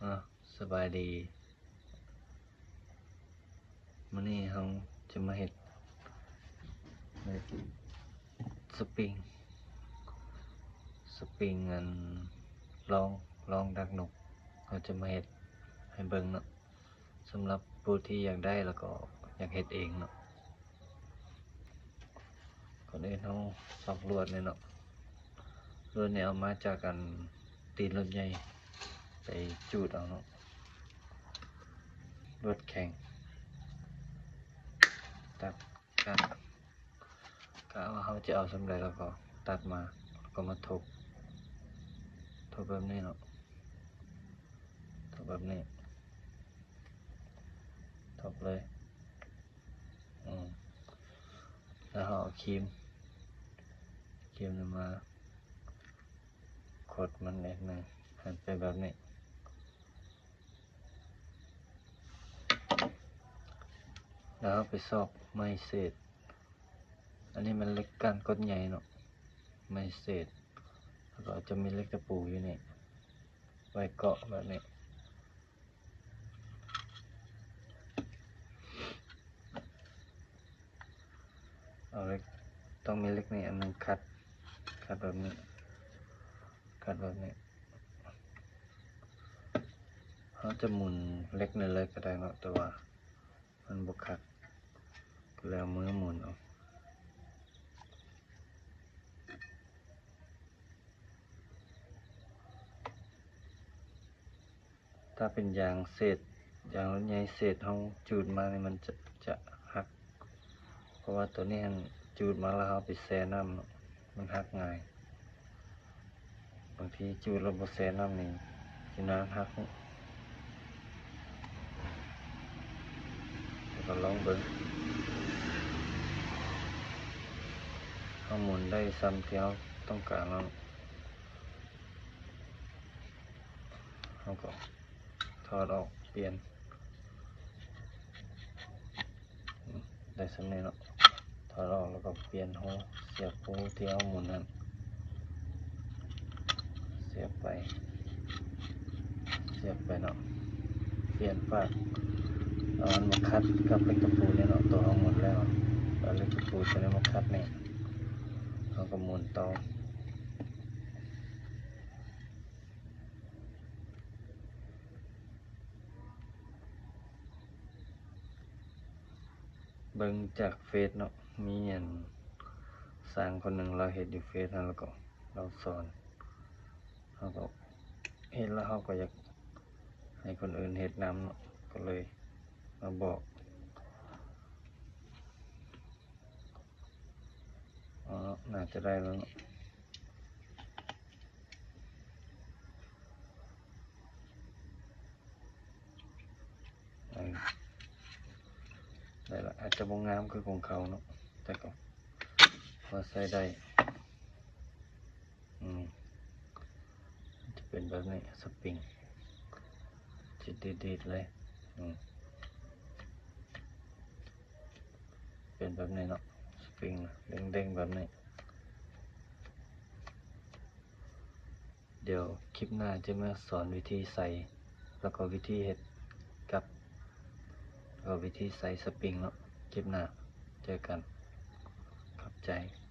ອາ ສະບາຍດີ. ມື້ນີ້ເຮົາຈະມາເຮັດສະປຣິງ ສະປຣິງອັນ ລອງ ລອງດັກນົກ ເຮົາຈະມາເຮັດໃຫ້ເບິ່ງເນາະ. ສຳລັບຜູ້ທີ່ຢາກໄດ້ ແລ້ວກໍຢາກເຮັດເອງເນາະ. ກ່ອນອື່ນເຮົາຊອກລວດນີ້ເນາະ, ລວດນີ້ເອົາມາຈາກອັນຕີນລົດໃຫຍ່ ໄປຈູດເອົາເນາະ, ລວດແຂງ ຕັດ ກະ ກະວ່າເຮົາຈະເອົາສ່ຳໃດ ແລ້ວກໍຕັດມາ ແລ້ວກໍມາທົບ ທົບແບບນີ້ເນາະ, ທົບແບບນີ້ ທົບເລີຍ. ອືມ ແລ້ວເຮົາເອົາຄີມ ຄີມນີ້ມາ ຂົດມັນນິດໜຶ່ງ ໃຫ້ເປັນແບບນີ້ ແລ້ວເຮົາໄປຊອກໄມ້ເສດ. ອັນນີ້ແມ່ນເຫຼັກກ້ານກົດໃຫຍ່ເນາະ, ໄມ້ເສດ ແລ້ວກໍຈະມີເຫຼັກຕະປູຢູ່ນີ້ ໄວ້ເກາະແບບນີ້. ເອົາເຫຼັກ ຕ້ອງມີເຫຼັກນີ້ອັນໜຶ່ງ ຂັດ ຂັດແບບນີ້ ຂັດແບບນີ້. ເຮົາຈະໝູນເຫຼັກນີ້ເລີຍກໍໄດ້ເນາະ, ແຕ່ວ່າມັນບໍ່ຄັກ ກໍເລີຍເອົາມືໝູນເອົາ. ຖ້າເປັນຢາງເສດ ຢາງລົດໃຫຍ່ເສດ ເຮົາຈູດມານີ້ ມັນຈະ ຈະຫັກ ເພາະວ່າໂຕນີ້ຫັ້ນ ຈູດມາແລ້ວເຮົາໄປແຊ່ນ້ຳເນາະ ມັນຫັກງ່າຍ. ບາງທີຈູດແລ້ວບໍ່ແຊ່ນ້ຳນີ້ ຊິນານຫັກ. ແລ້ວກໍລອງເບິ່ງ ເຮົາໝູນໄດ້ສ່ຳທີ່ເຮົາຕ້ອງການແລ້ວ ເຮົາກໍຖອດອອກ ປ່ຽນ ໄດ້ສ່ຳນີ້ເນາະ. ຖອດອອກແລ້ວກໍປ່ຽນຮູ ສຽບຮູທີ່ເຮົາໝູນຫັ້ນ ສຽບໄປ ສຽບໄປເນາະ, ປ່ຽນປາກ ເອົາມັນມາຂັດກັບເຫຼັກຕະປູນີ້ເນາະ ໂຕເຮົາໝູນແລ້ວ. ເອົາເຫຼັກຕະປູໂຕນີ້ມາຂັດນີ້ ເຮົາກໍໝູນຕໍ່. ເບິ່ງຈາກເຟສເນາະ, ມີອັນຊ່າງຄົນໜຶ່ງລາວເຮັດຢູ່ເຟສຫັ້ນ ແລ້ວກໍລາວສອນ, ເຮົາກໍເຫັນແລ້ວເຮົາກໍຢາກໃຫ້ຄົນອື່ນເຮັດນຳເນາະ, ກໍເລີຍມາບອກ. ອໍ ໜ້າຈະໄດ້ແລ້ວເນາະ. ເອີ ໄດ້ລະ, ອາດຈະບໍ່ງາມຄືຂອງເຂົາເນາະ ແຕ່ກໍພໍໃຊ້ໄດ້. ອືມ ຈະເປັນແບບນີ້ ສະປຣິງ ຈະດີດໆເລີຍ. ອືມ ເປັນແບບນີ້ເນາະ ສະປຣິງເດ້ງໆແບບນີ້. ດຽວຄລິບໜ້າຈະມາສອນວິທີໃສ່ ແລ້ວກໍວິທີເຮັດກັບ ແລ້ວກໍວິທີໃສ່ສະປຣິງເນາະ. ຄລິບໜ້າເຈີກັນ. ຂອບໃຈ.